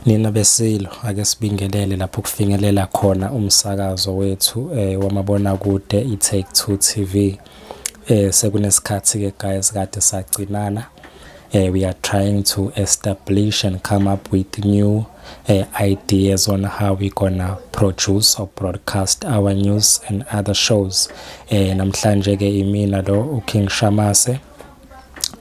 Nina beSilo, ake sibingelele lapho kufinyelela khona umsakazo wethu wamabonakude i-Take Two TV. Sekunesikhathi-ke guys kade sagcinana. We are trying to establish and come up with new ideas on how we gonna produce or broadcast our news and other shows. Namhlanje ke imina lo uKing Shamase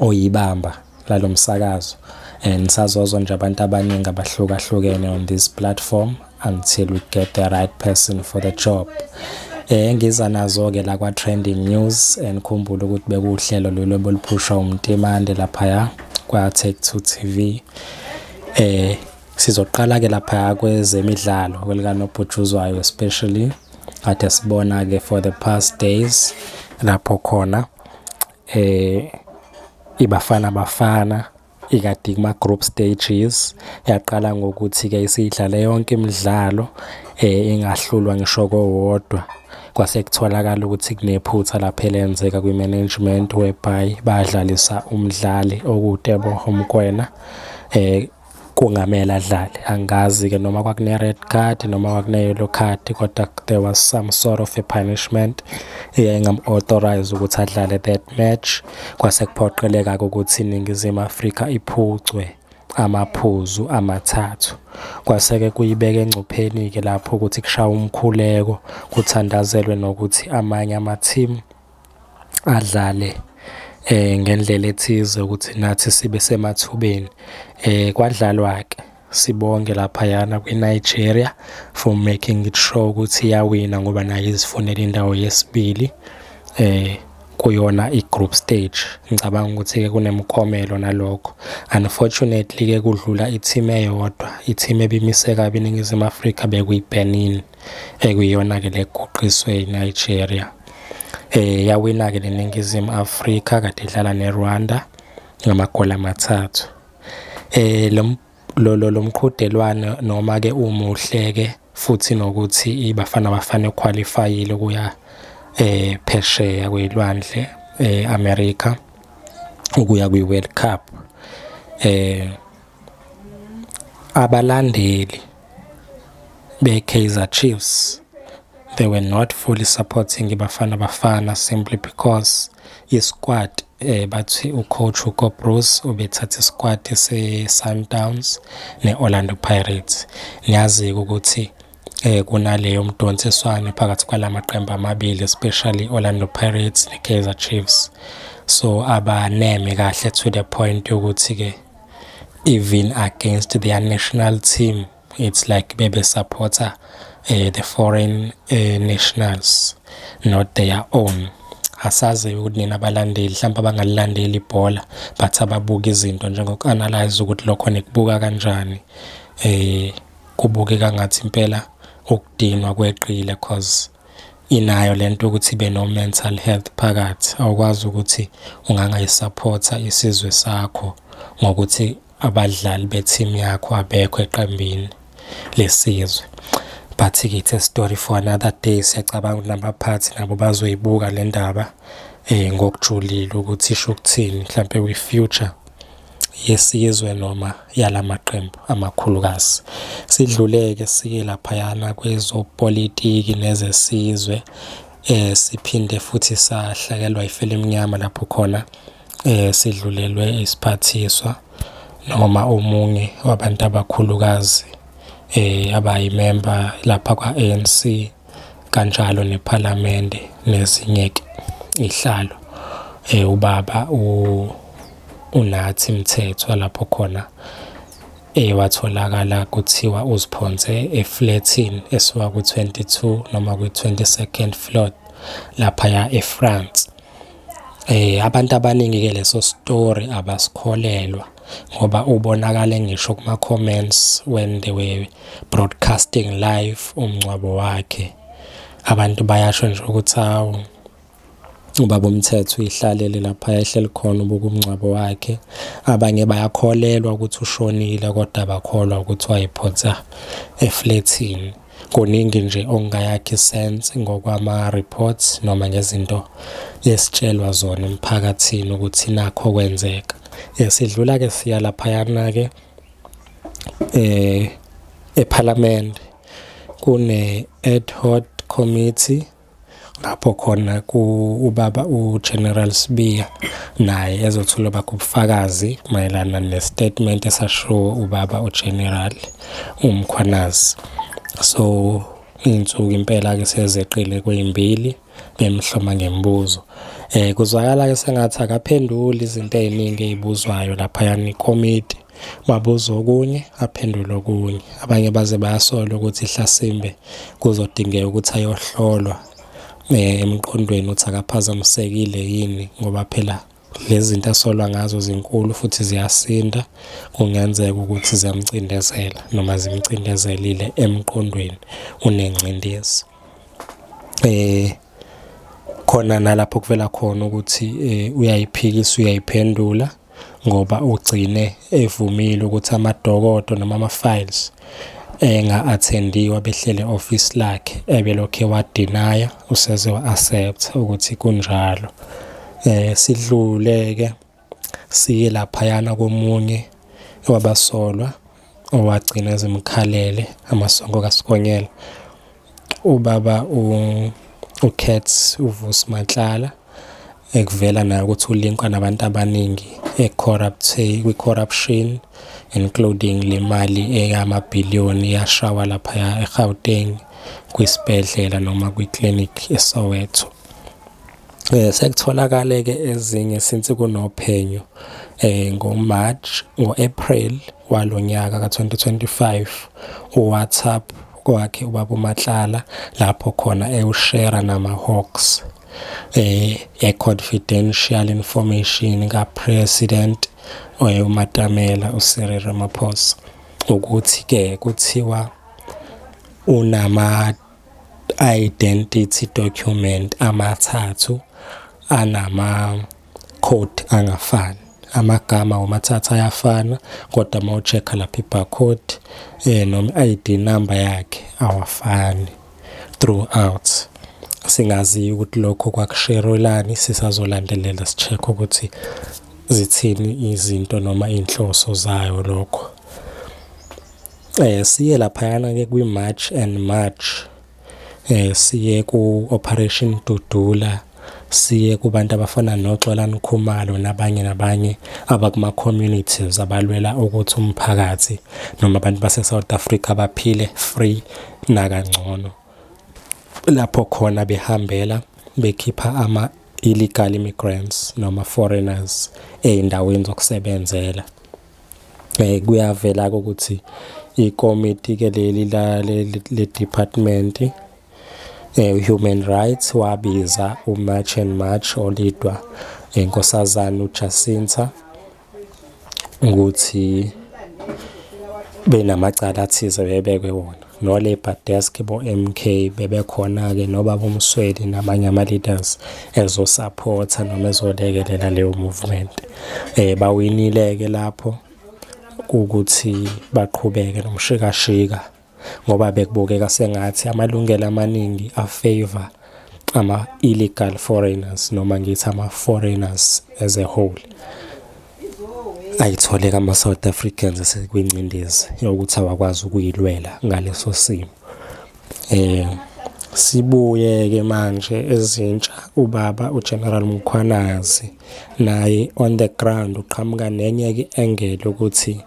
oyibamba lalomsakazo. Nisazozwa nje abantu abaningi abahlukahlukene on this platform until we get the right person for the job. Engiza nazo ke la kwa Trending News, nikhumbule ukuthi bekuhlelo lolu obuluphushwa uMtimande laphaya kwa Take Two TV. Sizoqala ke lapha kwezemidlalo kwelikanobhutshuzwayo, especially kade sibona ke for the past days lapho khona iBafana Bafana ikade kuma group stages, yaqala ngokuthi ke isidlale yonke imidlalo ingahlulwa ngisho kowodwa, kwase kutholakala ukuthi kunephutha lapha elenzeka kwi-management whereby badlalisa umdlali okuwuTeboho Mokoena kungamele adlale. Angazi ke noma kwakune red card noma kwakune yellow card, kodwa there was some sort of a punishment eyayingam-authorize ukuthi adlale that match. Kwase kuphoqeleka ukuthi iNingizimu Afrika iphucwe amaphuzu amathathu, kwase-ke kuyibeka engcupheni-ke lapho ukuthi kushawe umkhuleko, kuthandazelwe nokuthi amanye ama-team adlale ngendlela ethize ukuthi nathi sibe semathubeni. Kwadlalwa-ke, sibonge laphayana kwi-Nigeria for making it sure ukuthi iyawina ngoba nayo izifunela indawo yesibili kuyona i-group stage. Ngicabanga ukuthi-ke kunemiklomelo nalokho. Unfortunately-ke kudlula i-team eyodwa, i-team ebimise kabi iNingizimu Afrika bekuyi-Benin, ekuyiyona-ke le eguqiswe i-Nigeria. Yawina-ke le Ningizimu Afrika kade idlala ne-Rwanda ngamagoli 3. Lo mqhudelwano noma-ke umuhle-ke futhi nokuthi iBafana Bafana iqualifyile ukuya phesheya kwelwandle e-America ukuya kwi-World Cup. Abalandeli be-Kaizer Chiefs, they were not fully supporting iBafana Bafana simply because i-squad, bathi ucoach Hugo Broos ubethatha isquad se-Sundowns ne-Orlando Pirates. Niyazi ukuthi kunaleyo mdonsiswano phakathi kwalamaqembu amabili, especially Orlando Pirates ne-Kaizer Chiefs. So abaneme kahle to the point yokuthi ke even against their national team, it's like bebe supporta the foreign nationals, not their own. Asazi ukuthi nina abalandeli mhlawumbe abangalilandeli ibhola but ababuka izinto njengoku-analyze ukuthi lokho nikubuka kanjani. Kubukeka ngathi impela ukudinwa kweqile, cause inayo lento ukuthi ibe no mental health phakathi. Awukwazi ukuthi ungangayisupporta isizwe sakho ngokuthi abadlali be-team yakho abekho eqembini lesizwe. But-ke it's a story for another day. Siyacabanga ukuthi nabaphathi nabo bazoyibuka le ndaba ngokujulile ukuthi isho ukuthini mhlampe kwi-future yesizwe noma yalamaqembu amakhulukazi. Sidluleke siye laphayana kwezopolitiki nezesizwe. Siphinde futhi sahlakelwa ifele emnyama lapho khona sidlulelwe isiphathiswa noma omunye wabantu abakhulukazi abayimember lapha kwa-ANC, kanjalo nephalamende nezinye-ke ihlalo, ubaba uNathi Mthethwa, lapho khona watholakala kuthiwa uziphonse eflethini esuka ku-22 noma kwi-22nd floor laphaya eFrance. Abantu abaningi-ke leso story abasikholelwa ngoba ubonakale ngisho kuma-comments when they were broadcasting live umngcwabo wakhe. Abantu bayasho nje ukuthi hawu, ubaba uMthethwa uyihlalele lapha ehleli khona ubuka umngcwabo wakhe. Abanye bayakholelwa ukuthi ushonile kodwa abakholwa ukuthi wayiphonsa eflethini. Kuningi nje okungayakhi sense ngokwama-reports noma ngezinto esitshelwa zona emphakathini ukuthi nakho kwenzeka. Sidlula-ke siya laphayana-ke. ePhalamende kune ad hoc committee lapho khona ku ubaba uGeneral Sibiya naye ezothula bakho ubufakazi mayelana ne-statement esashiwo ubaba uGeneral uMkhwanazi. So iy'nsuku impela-ke sezeqile kwey'mbili bemhloma ngemibuzo. Kuzwakala-ke sengathi akaphenduli izinto ey'ningi ey'buzwayo laphayana ikomiti. Babuza okunye, aphendule okunye. Abanye baze bayasola ukuthi hlasimbe kuzodingeka ukuthi ayohlolwa emqondweni ukuthi akaphazamisekile yini ngoba phela lezi zinto asolwa ngazo zinkulu futhi ziyasinda, kungenzeka ukuthi ziyamcindezela noma zimcindezelile emqondweni, unengcindezi. Khona nalapho kuvela khona ukuthi uyayiphikisa uyayiphendula ngoba ugcine evumile ukuthi amadokodo noma ama-files enga-athendiwa behlele e-office lakhe ebelokhu ewa-deny-a useze wa-accept ukuthi kunjalo. Sidlule-ke siye laphayana komunye wabasolwa owagcina ezimkhalele amasongo kaSigonyela, ubaba uCats uVusi Matlala, ekuvela naye ukuthi ulinkwa nabantu abaningi e-corrupt kwi-corruption including le mali eyamabhiliyoni eyashawa laphaya eGauteng kwisibhedlela noma kwi-clinic eSoweto. Sekutholakale-ke ezinye since kunophenyo ngo-March, ngo-April walo nyaka ka-2025 uWhatsApp kwakhe ubaba uMatlala lapho khona ewushera nama-Hawks e-confidential information ka-President uMatamela uCyril Ramaphosa ukuthi-ke kuthiwa unama identity document amathathu anama code angafani. Amagama womathathu ayafana kodwa uma u-check-a lapha i-barcode noma i-ID number yakhe awafani throughout. Singaziyo ukuthi lokho kwakusherelani, sisazolandelela si-check ukuthi zithini izinto noma iy'nhloso zayo lokho. Siye laphayana-ke kwi-March and March, siye ku-Operation Dudula, siye kubantu abafana noXolani Khumalo nabanye nabanye abakuma-communities abalwela ukuthi umphakathi noma abantu base-South Africa baphile free nakangcono. Lapho khona behambela bekhipha ama-illegal immigrants noma foreigners ey'ndaweni zokusebenzela. Kuyavela-ke ukuthi ikomiti-ke leli le-department Human Rights wabiza u-March and March o-lead-wa inkosazana uJacinta ukuthi benamacala athize bebekwe wona. No-Labour Desk bo-M_K bebekhona-ke nobaba uMsweli namanye ama-leaders ezosaphotha noma ezolekelela leyo movement. Bawinile-ke lapho ukuthi baqhubeke nomshikashika ngoba bekubukeka sengathi amalungelo amaningi a-favour ama-illegal foreigners noma ngithi ama-foreigners as a whole. Ayitholeka ama-South Africans asekwingcindezi yokuthi awakwazi ukuyilwela ngaleso simo. Sibuye-ke manje ezintsha ubaba uGeneral Mkhwanazi naye on the ground uqhamuka nenye-ke i-angle ukuthi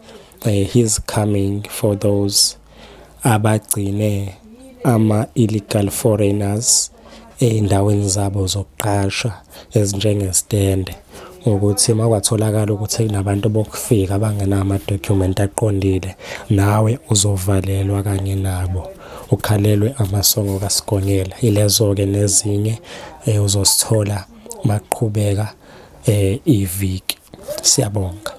he's coming for those abagcine ama-illegal foreigners ey'ndaweni zabo zokuqasha ezinjengezitende ukuthi uma kwatholakala ukuthi kunabantu bokufika abangenawo amadokhumenti aqondile, nawe uzovalelwa kanye nabo ukhalelwe amasongo kaSigonyela. Ilezo-ke nezinye uzosithola makuqhubeka iviki. Siyabonga.